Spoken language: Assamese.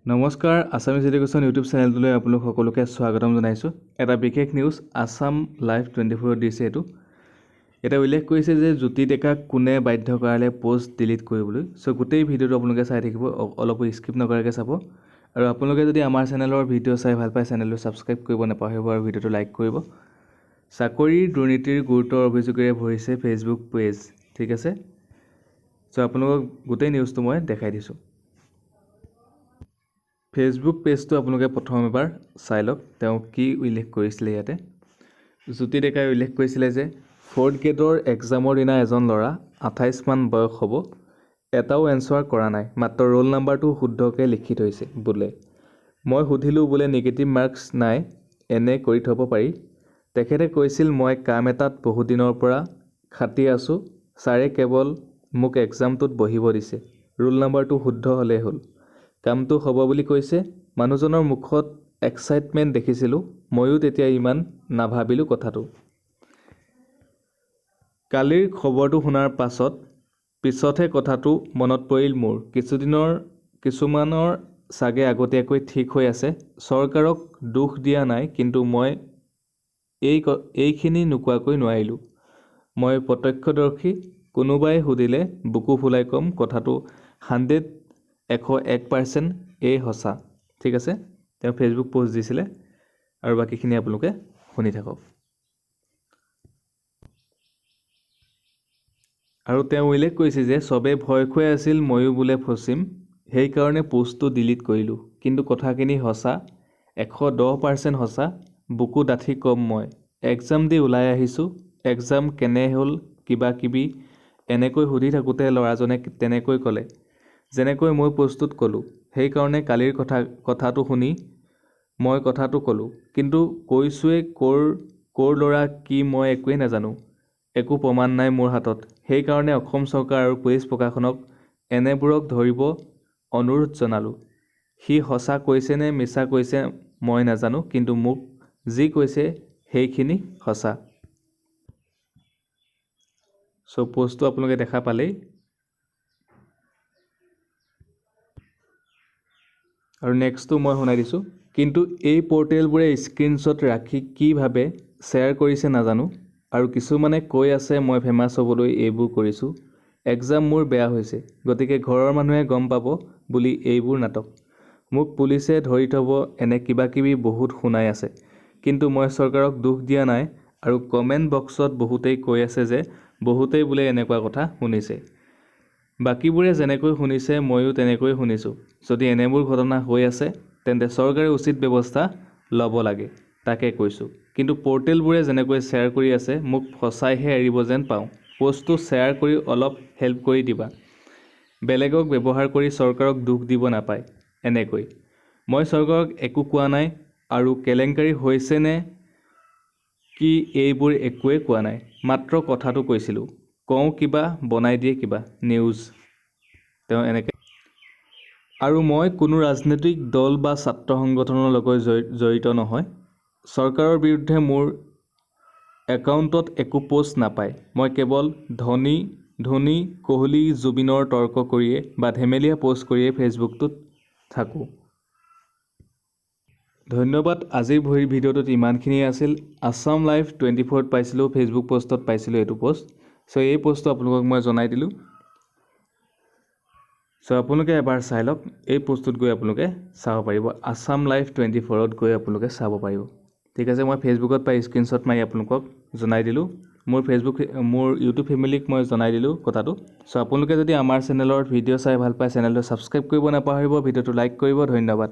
নমস্কাৰ, আছামিজ এডুকেশ্যন ইউটিউব চেনেলটোলৈ আপোনালোক সকলোকে স্বাগতম জনাইছোঁ। এটা বিশেষ নিউজ আছাম লাইভ 24ত দিছে। এইটো এতিয়া উল্লেখ কৰিছে যে জ্যোতি ডেকাক কোনে বাধ্য কৰালে পষ্ট ডিলিট কৰিবলৈ। চ' গোটেই ভিডিঅ'টো আপোনালোকে চাই থাকিব, অলপো স্কিপ নকৰাকৈ চাব। আৰু আপোনালোকে যদি আমাৰ চেনেলৰ ভিডিঅ' চাই ভাল পায়, চেনেলটো ছাবস্ক্ৰাইব কৰিব নাপাহৰিব আৰু ভিডিঅ'টো লাইক কৰিব। চাকৰিৰ দুৰ্নীতিৰ গুৰুতৰ অভিযোগেৰে ভৰিছে ফেচবুক পেজ। ঠিক আছে, চ' আপোনালোকক গোটেই নিউজটো মই দেখাই দিছোঁ। ফেচবুক পেজটো আপোনালোকে প্ৰথম এবাৰ চাই লওক, তেওঁ কি উল্লেখ কৰিছিলে। ইয়াতে জ্যোতি ডেকাই উল্লেখ কৰিছিলে যে ফ'ৰ্থ গ্ৰেডৰ এক্সামৰ দিনা এজন ল'ৰা, 28মান বয়স হ'ব, এটাও এনচাৰ কৰা নাই, মাত্ৰ ৰোল নাম্বাৰটো শুদ্ধকৈ লিখি থৈছে বোলে। মই সুধিলোঁ বোলে নিগেটিভ মাৰ্কছ নাই, এনে কৰি থ'ব পাৰি। তেখেতে কৈছিল, মই কাম এটাত বহুদিনৰ পৰা খাটি আছোঁ, ছাৰে কেৱল মোক এক্সামটোত বহিব দিছে, ৰোল নাম্বাৰটো শুদ্ধ হ'লেই হ'ল, কামটো হ'ব বুলি কৈছে। মানুহজনৰ মুখত এক্সাইটমেণ্ট দেখিছিলোঁ। ময়ো তেতিয়া ইমান নাভাবিলোঁ কথাটো। কালিৰ খবৰটো শুনাৰ পিছতহে কথাটো মনত পৰিল মোৰ। কিছুমানৰ চাগে আগতীয়াকৈ ঠিক হৈ আছে। চৰকাৰক দোষ দিয়া নাই, কিন্তু মই এইখিনি নোকোৱাকৈ নোৱাৰিলোঁ। মই প্ৰত্যক্ষদৰ্শী, কোনোবাই সুধিলে বুকু ফুলাই ক'ম, কথাটো 100 101% এই সঁচা। ঠিক আছে, তেওঁ ফেচবুক পষ্ট দিছিলে আৰু বাকীখিনি আপোনালোকে শুনি থাকক। আৰু তেওঁ উল্লেখ কৰিছে যে চবে ভয় খুৱাই আছিল, ময়ো বোলে ফচিম, সেইকাৰণে পষ্টটো ডিলিট কৰিলোঁ। কিন্তু কথাখিনি সঁচা, 110% সঁচা, বুকু ডাঠি ক'ম মই। এক্সাম দি ওলাই আহিছোঁ, এক্সাম কেনে হ'ল কিবা কিবি এনেকৈ সুধি থাকোঁতে ল'ৰাজনে তেনেকৈ ক'লে, যেনেকৈ মই পষ্টটোত ক'লোঁ। সেইকাৰণে কালিৰ কথাটো শুনি মই কথাটো ক'লোঁ। কিন্তু কৈছোঁৱেই ক'ৰ ল'ৰা কি মই একোৱেই নাজানো, একো প্ৰমাণ নাই মোৰ হাতত। সেইকাৰণে অসম চৰকাৰ আৰু পুলিচ প্ৰশাসনক এনেবোৰক ধৰিব অনুৰোধ জনালোঁ। সি সঁচা কৈছে নে মিছা কৈছে মই নাজানো, কিন্তু মোক যি কৈছে সেইখিনি সঁচা। চ' পষ্টটো আপোনালোকে দেখা পালেই। আৰু নেক্সটটো মই শুনাই দিছোঁ। কিন্তু এই পৰ্টেলবোৰে স্ক্ৰীনশ্বট ৰাখি কি ভাবে শ্বেয়াৰ কৰিছে নাজানো। আৰু কিছুমানে কৈ আছে মই ফেমাছ হ'বলৈ এইবোৰ কৰিছোঁ, এক্সাম মোৰ বেয়া হৈছে, গতিকে ঘৰৰ মানুহে গম পাব বুলি এইবোৰ নাটক, মোক পুলিচে ধৰি থ'ব, এনে কিবাকিবি বহুত শুনাই আছে। কিন্তু মই চৰকাৰক দোষ দিয়া নাই। আৰু কমেণ্ট বক্সত বহুতেই কৈ আছে যে বহুতেই বোলে এনেকুৱা কথা শুনিছে। বাকীবোৰে যেনেকৈ শুনিছে ময়ো তেনেকৈ শুনিছোঁ। যদি এনেবোৰ ঘটনা হৈ আছে তেন্তে চৰকাৰে উচিত ব্যৱস্থা ল'ব লাগে, তাকে কৈছোঁ। কিন্তু পৰ্টেলবোৰে যেনেকৈ শ্বেয়াৰ কৰি আছে মোক ফচাইহে এৰিব যেন পাওঁ। পষ্টটো শ্বেয়াৰ কৰি অলপ হেল্প কৰি দিবা, বেলেগক ব্যৱহাৰ কৰি চৰকাৰক দোষ দিব নাপায় এনেকৈ। মই চৰকাৰক একো কোৱা নাই আৰু কেলেংকাৰী হৈছে নে কি এইবোৰ একোৱেই কোৱা নাই, মাত্ৰ কথাটো কৈছিলোঁ। কওঁ কিবা, বনাই দিয়ে কিবা নিউজ। তেওঁ এনেকৈ। আৰু মই কোনো ৰাজনৈতিক দল বা ছাত্ৰ সংগঠনৰ লগত জড়িত নহয়। চৰকাৰৰ বিৰুদ্ধে মোৰ একাউণ্টত একো পষ্ট নাপায়। মই কেৱল ধোনী, কোহলি, জুবিনৰ তৰ্ক কৰিয়ে বা ধেমেলীয়া পষ্ট কৰিয়ে ফেচবুকটোত থাকোঁ। ধন্যবাদ। আজিৰ ভিডিঅ'টোত ইমানখিনিয়ে আছিল। আছাম লাইভ 24ত পাইছিলোঁ, ফেচবুক পষ্টত পাইছিলোঁ এইটো পষ্ট। চ' এই পষ্টটো আপোনালোকক মই জনাই দিলোঁ। চ' আপোনালোকে এবাৰ চাই লওক, এই পষ্টটোত গৈ আপোনালোকে চাব পাৰিব, আছাম লাইভ 24ত গৈ আপোনালোকে চাব পাৰিব। ঠিক আছে, মই ফেচবুকত পাই স্ক্ৰীনশ্বট মাৰি আপোনালোকক জনাই দিলোঁ। মোৰ ইউটিউব ফেমিলিক মই জনাই দিলোঁ কথাটো। চ' আপোনালোকে যদি আমাৰ চেনেলৰ ভিডিঅ' চাই ভাল পায়, চেনেলটো ছাবস্ক্ৰাইব কৰিব নাপাহৰিব, ভিডিঅ'টো লাইক কৰিব। ধন্যবাদ।